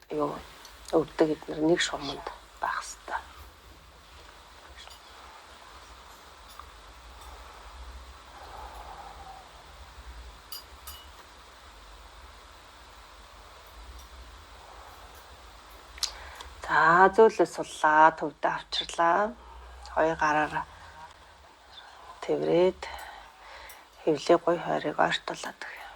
Юу өвдөг эднэр нэг шуманд байх хэвээр. За зөөлөө суллаа, төвдөө авчирлаа. Хоёр гараараа тэврээд хэвлээ гуй хойрыг ойртуулад өгье.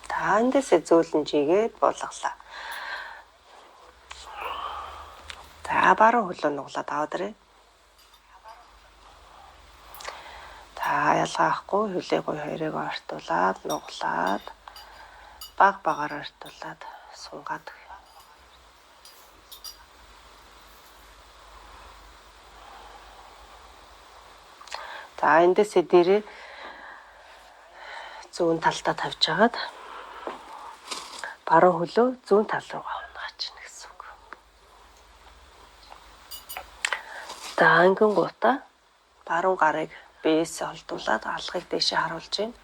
Та эндээсээ зөөлөн жигээд буулгалаа. За баруун хөлөө нуглаад аваад ирээ. За ялгаа авахгүй хөлөө гуй хоёрыг ойртуулад нуглаад баг багаар ойртуулад сунгаад өгье. За эндээсээ дээрээ зүүн талдаа тавьж хагаад баруун хөлөө зүүн тал руугаа унгаач гэсэн үг. За ангин гутаа баруун гарыг биесээ холдуулаад алгыг дээшээ харуулж байна.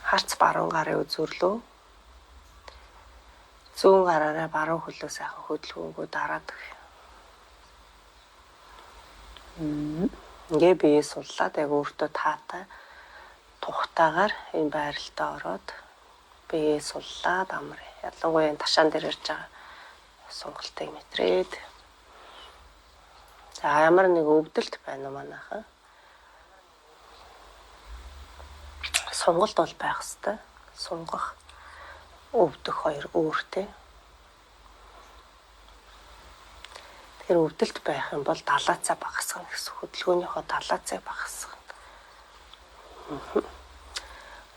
Харц баруун гарын үзүүрлөө. Зүүн гараараа баруун хөлөө сайхан хөдөлгөөнгөө дараад өгье. Ингээ бие суллаад яг өөртөө таатай тухтаагаар энэ байралтаа ороод бие суллаад амрыг. Ялангуяа энэ ташаан дээр ирж байгаа сонголтыг мэтрээд. За ямар нэг өвдөлт байна уу манайхан? Сонголт бол байх хэвээр. Сунгах, өвдөх хоёр өөр те. Тэгэхээр өвдөлт байх юм бол далаацаа багасгана гэсэн. Хөдөлгөөнийхөө далаацыг багасгана.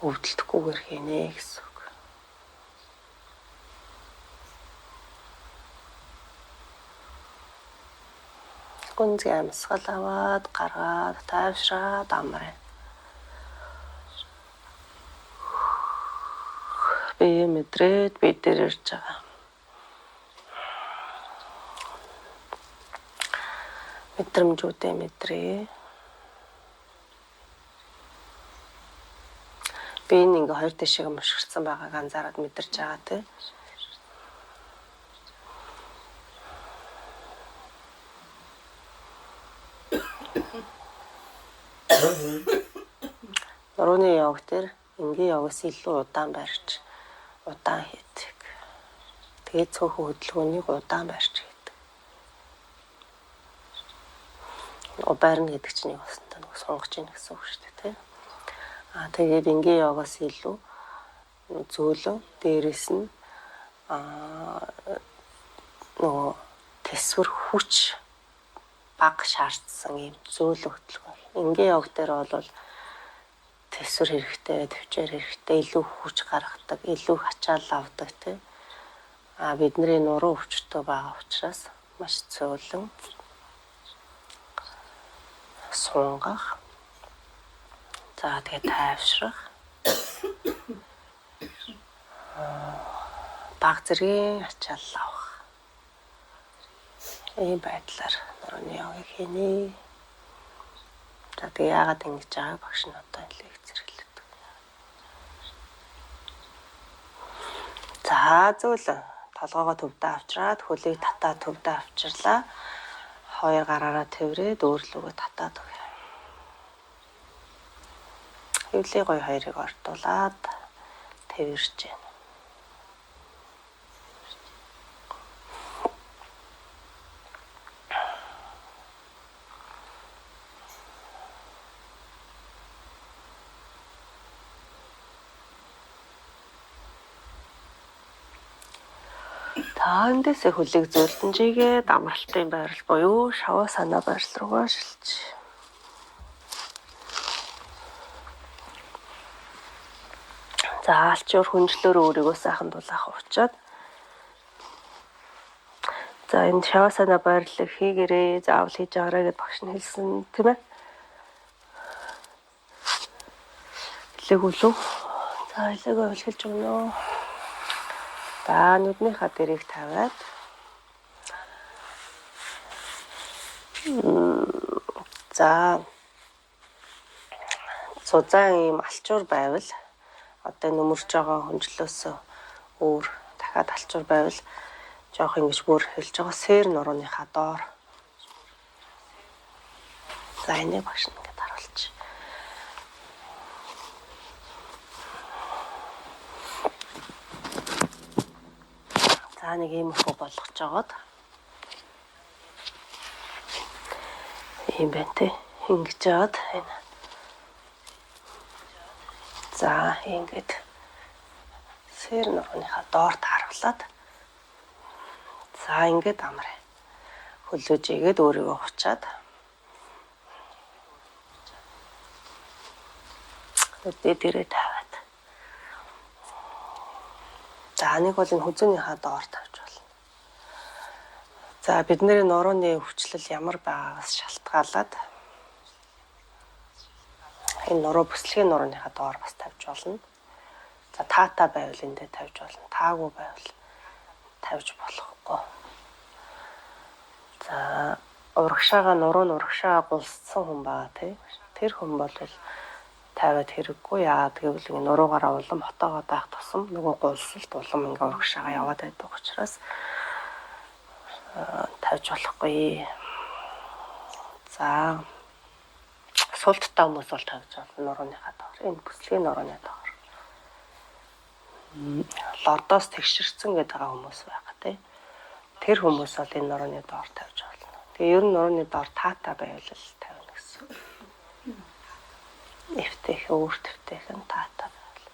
Өвдөлтгүйгээр хийнэ гэсэн үг. Гүнзгий амьсгал аваад гаргаад тайвшраад амраа. Бие мэдрээд бие дээр ирж байгаа. Мэдрэмжүүдээ мэдрээ. Би энэ ингээ хоёр тишээ мушгирсан байгааг анзаараад мэдэрч байгаа тий. Нурууны йог дээр энгийн йогоос илүү удаан барьж удаан хийдэг. Тэгээд цөөхөн хөдөлгөөнийг удаан барьж хийдэг. Барина гэдэг чинь нэг усантай нэг сунгаж ийн гэсэн үг шүү дээ тий. Аа тэгээд энгийн йогоос илүү зөөлөн дээрээс нь нөгөө тэсвэр хүч баг шаардсан ийм зөөлөн хөдөлгөөн. Энгийн йог дээр бол тэсвэр хэрэгтэй, төвчээр хэрэгтэй, илүү хүч гаргадаг, илүү ачаал авдаг тий. А бидний нуруу өвчтөй байгаа учраас маш зөөлөн сунгах. За тэгээ тайвшрах. Баг зэргийн ачаал авах. Ийм байдлаар нурууны йогийг хийнэ. За тэгээ яагаад ингэж байгааг багш нь одоо лекц хэрэглэдэг. За зөөлөн толгоогоо төвдөө авчраад хөлийг татаа төвдөө авчирлаа. Хоёр гараараа тэврээд өөрлөгөө татаад өгье. Хэвлээ гой хоёрыг ортуулад тэвэрч байна. Та эндээсээ хөлийг зөөлтөн жигээд амралтын байрал буюу шавасана байрал руугаа шилж. За алчуур хүнжлөөр өөрийгөө сайхан дулаах уучаад. За энэ шавасана байрлалыг хийгэрээ, заавал хийж байгаарай гэд багш нь хэлсэн тийм ээ. Хэлээгүй лүү? За хэлээгүй хэлж өгнө. За нүднийхаа дэрийг тавиад За зузаан ийм алчуур байвал одоо нөмөрж байгаа хөнжлөөс өөр дахиад алчуур байвал жоох ингэж бүр хэлж байгаа сэр нурууныхаа доор. За энийг багш ингээд харуулчих. За нэг иймэрхүү болгож жагаад ийм байна те. Ингэж жагаад энэ. За ингээд сэр нурууныхаа доор тааруулаад за ингээд амраа. Хөлөөж игээд өөрийгөө хучаад өдөө дээрээ тавиад. За нэг бол энэ хүзүүнийхаа доор тавьж болно. За бидний нурууны өвчлөл ямар байгаагаас шалтгаалаад энэ нуруу бүслэгийн нурууныхаа доор бас тавьж болно. За таатай байвал эндээ тавьж болно. Таагүй байвал тавьж болохгүй. За урагшаага нуруу нь урагшаага гулссан хүн байгаа тий. Тэр хүн бол тавиад хэрэггүй. Яагаад гэвэл ингэ нуруугаараа улам хотоогоо даах тусам нөгөө гулсалт улам ингээ урагшаага яваад байдаг учраас тавьж болохгүй. За султтай хүмүүс бол тавьж болно нурууныхаа доор. Энэ бүслэгийн нурууны доор. Лордоос тэгшэрсэн гэдэг байгаа хүмүүс байгаа тий. Тэр хүмүүс бол энэ нурууны доор тавьж болно. Тэгээ ер нь нурууны доор таатай байвал л тавина гэсэн. Эвтэйхэн өөр твтэйхэн таатай байвал.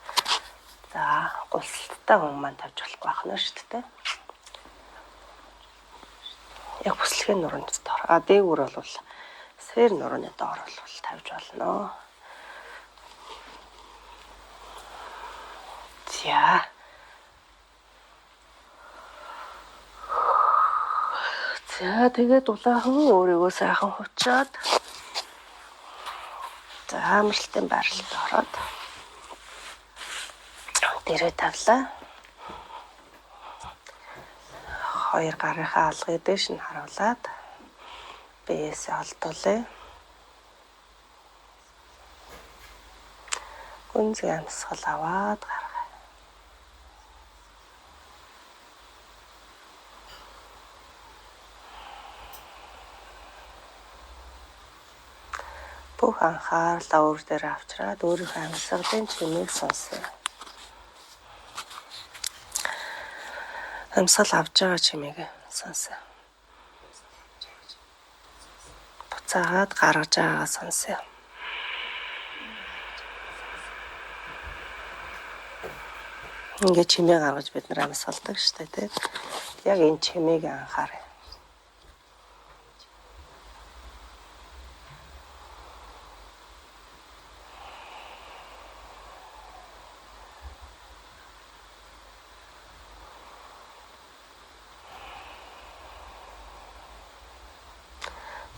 За гулсалттай хүн маань тавьж болохгүй байх нь шүү дээ. Яг бүслэгийн нурууны доор. А дээгүүр бол сэр нурууны доор бол тавьж болно. За. За тэгээд улаахан өөрийгөө сайхан хучаад за амралтын байрлалд ороод дээрээ тавлаа. Хоёр гарынхаа алгыг дээш нь харуулад биесээ олдуулъя. Гүнзгий амьсгал аваад гаргая. Бүх анхаарлаа өөр дээр авчраад өөрийнхөө амьсгалын чимээг сонсъё. Амьсгал авч байгаа чимээг сонсъё. Буцаагаад гаргаж байгаагаа сонсъё. Ингээд чимээ гаргаж бид нар амьсгалдаг шүү дээ, тийм. Яг энэ чимээг анхаарай.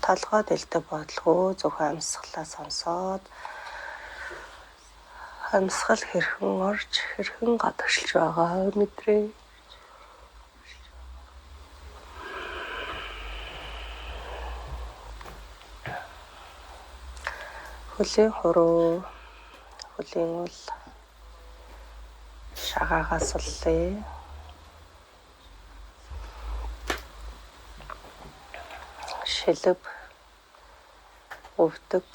Толгой дэлдэг бодлого зөвхөн амьсгалаа сонсоод амьсгал хэрхэн орж хэрхэн гадагшилж байгаа мэдрээ. Хөлийн хуруу, хөлийн ул шагаагаа суллая. Шилэв, өвдөг,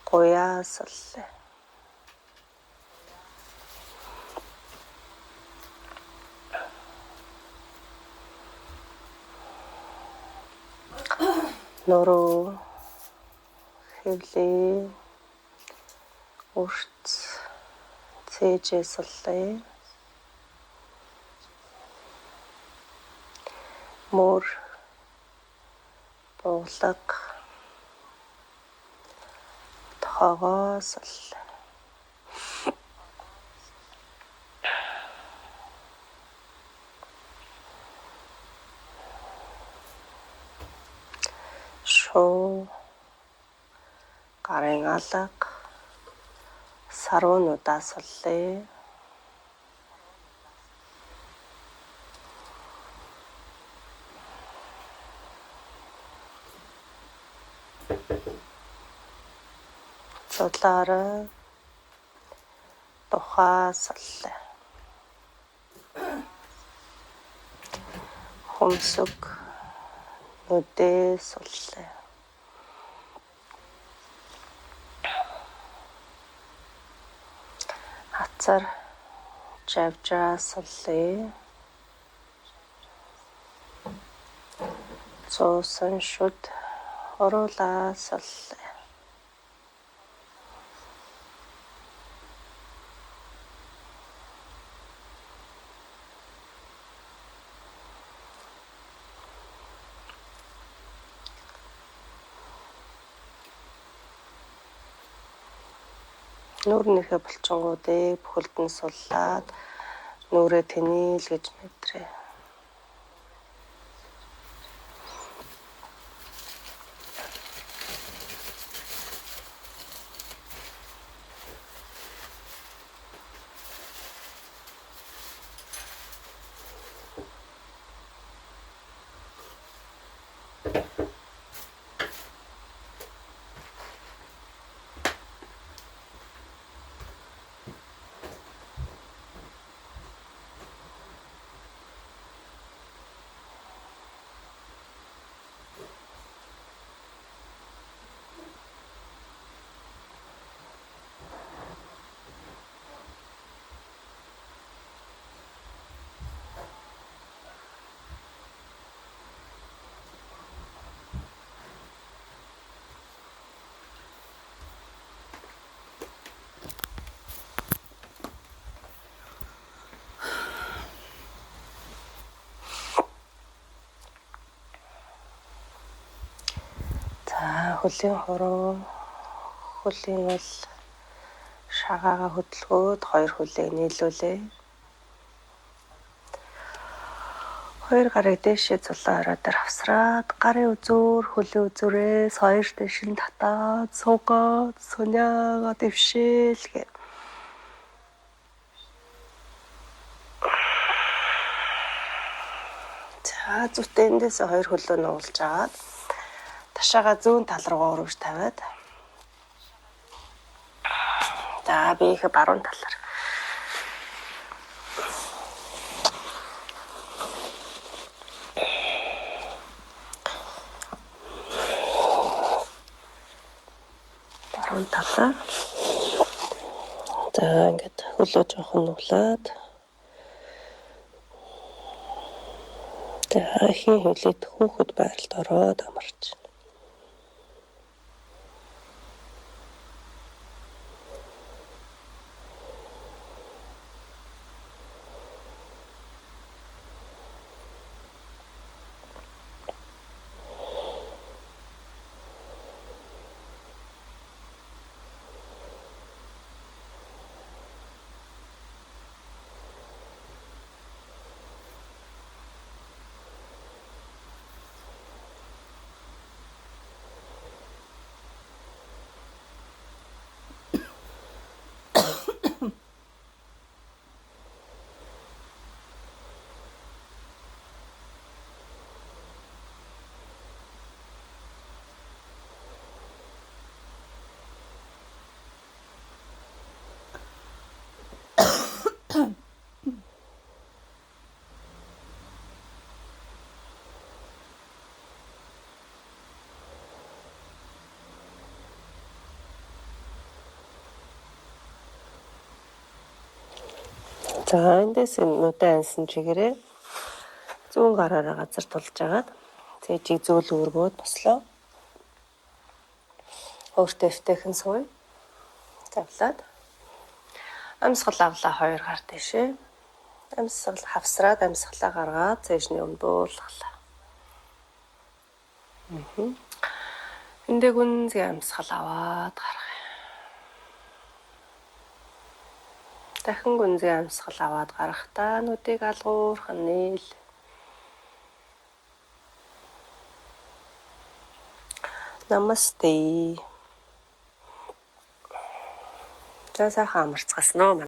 гуяа суллая. Нуруу, хэвлээ, өрц, цээжээ суллая. Мөр, буулга, тохоогоо суллая. Шуу, гарын алга, саруунуудаа суллая. Зулаараа тухаа суллаа. Хөмсөг нүдээ суллаа. Хацар жавжаа суллаа. Цуусан шүд хуруулаа суллаа. Нүүрнийхээ булчингуудыг бүхэлд нь суллаад нүрээ тэнийл гэж мэдрээ. За хөлийн хуруу, хөлийн ул шагаагаа хөдөлгөөд хоёр хөлийг нийлүүлээ. Хоёр гарыг дээшээ зулаа орой дээр авсраад гарын үзүүр, хөлийн үзүүрээс хоёр дэш нь татаад суугаад суняагаа дэвшээлгээ. За зүтэ эндээс хоёр хөлөө нуулж агаад ташаага зүүн тал руугаа өргөж тавиад за биеийнхээ баруун талаар баруун талаар за ингээд хөлөө жоохон нуулаад за эхийн хөлөд хүүхэд байралд ороод амарч. За эндээс нүдэн ансан чигээрээ зүүн гараараа газар тулж агаад цээжийг зөөл өргөөд бослоо. Өөртөө эвтэйхэн сууя. Завлаад амьсгал авлаа хоёр гар дэшээ. Амьсгал хавсраад амьсгалаа гаргаад цээжний өмнө буулгалаа. Эндээ гүнзгий амьсгал аваад гаргая. Дахин гүнзгий амьсгал аваад гарахдаа нүдийг алгуурхан нийл. Намасте. За сайхан амарцгаасан уу.